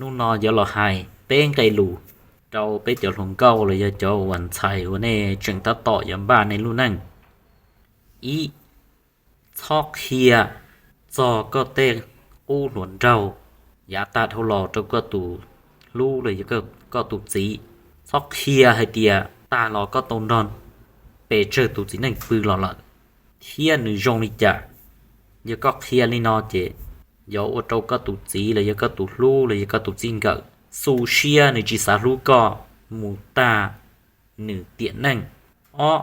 Hnub no yuav los hais peb nqe lus rau peb cov hluas nkauj los yog cov uas ntxhais uas nej tseem tab tom yuav npaj nej lub neej. Ib, txhob qhia txog koj tej qub hluas nraug yav tag dhau los rau koj tus hlub los yog koj tus txiv. Txhob qhia hais tias tag los koj tau nrog pes tsawg tus txiv neej pw los lawm thiab nws zoo li cas. Yog koj qhia li no ces yuav ua rau koj tus txiv los yog koj tus hlub los yog koj tus txij nkawm xu siab, nws tsis xav hlub koj mus tag nws tiam neej. Ob,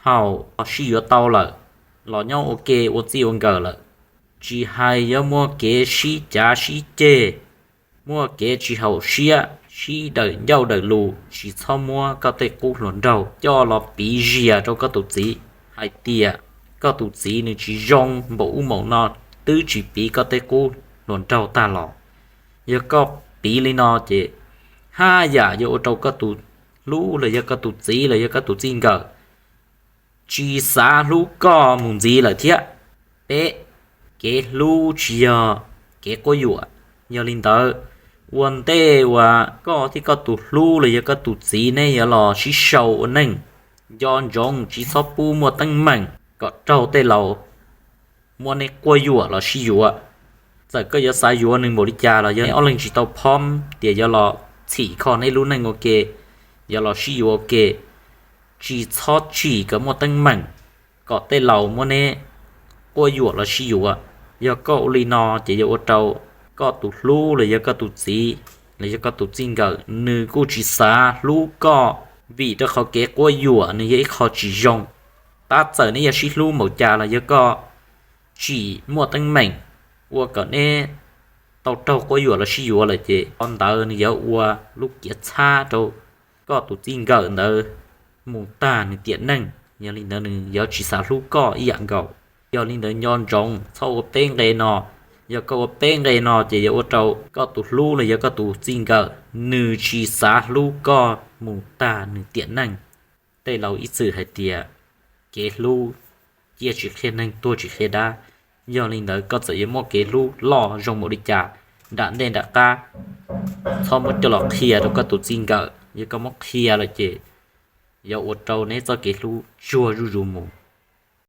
thaum sib yuav tau lawm los nyob ua ke ua txij ua nkawm lawm, tsis hais yuav muaj kev sib cav sib ceg, muaj kev tsis haum siab, sib dawm ncauj dawm lus, tsis txhob muab koj tej qub hluas nraug coj los piv zias rau koj tus txiv hais tias koj tus txiv nws tsis zoo npaum ub npaum no, twb tsis piv koj tej qub hluas nraug tag los. Yog koj piv li no ces haj yam yuav ua rau koj tus hlub los yog koj tus txiv los yog koj tus txij nkawm tsis xav hlub koj mus ntxiv lawm thiab. Peb, kev hlub tsis yog kev quab yuam. Yog li ntawd, ua ntej uas koj thiab koj tus hlub los yog koj tus txiv neb yuav los sib sau ua neej, nco ntsoov tsis txhob pub muaj teeb meem kom raug tej laus muab neb quab yuam los sib yuav. Txawm koj yuav xav yuav nws npaum li cas los yog ob leeg tsis tau phom tias yuav los txhim kho neb lub neej ua ke, yuav los sib yuav ua ke, tsis txhob tsim kom muaj teeb meem kom tej laus muab neb quab yuam los sib yuav. Yog koj ua li no ces yuav ua rau koj tus hlub los yog koj tus txiv los yog koj tus txij nkawm nws kuj tsis xav hlub koj, vim rau qhov kev quab yuam nws yog ib qho tsis zoo. Tab txawm neb yog sib hlub npaum cas los yog koj tsim muaj teeb meem ua kom neb tau raug quab yuam los sib yuav lawm ces qhov ntawd nws yuav ua lub kiav txhab rau koj tus txij nkawm ntawd mus tag nws tiam neej. Yog li ntawd nws yuav tsis xav hlub koj ib yam nkaus. Yog li ntawd nco ntsoov txhob ua peb nqe no. Yog koj ua peb nqe no ces yuav ua rau koj tus hlub los yog koj tus txij nkawm nws tsis xav hlub koj mus tag nws tiam neej. Tej laus ib txwm hais tias kev hlub ciaj tsis qhia neeg, tuag tsis qhia dab. Yog li ntawd koj txawm yuav muaj kev hlub loj zoo npaum li cas, nram ntej nram qab txhob muab coj los qhia rau koj tus txij nkawm. Yog koj muab qhia lawm ces yuav ua rau neb txoj kev hlub tsuag zuj zus mus.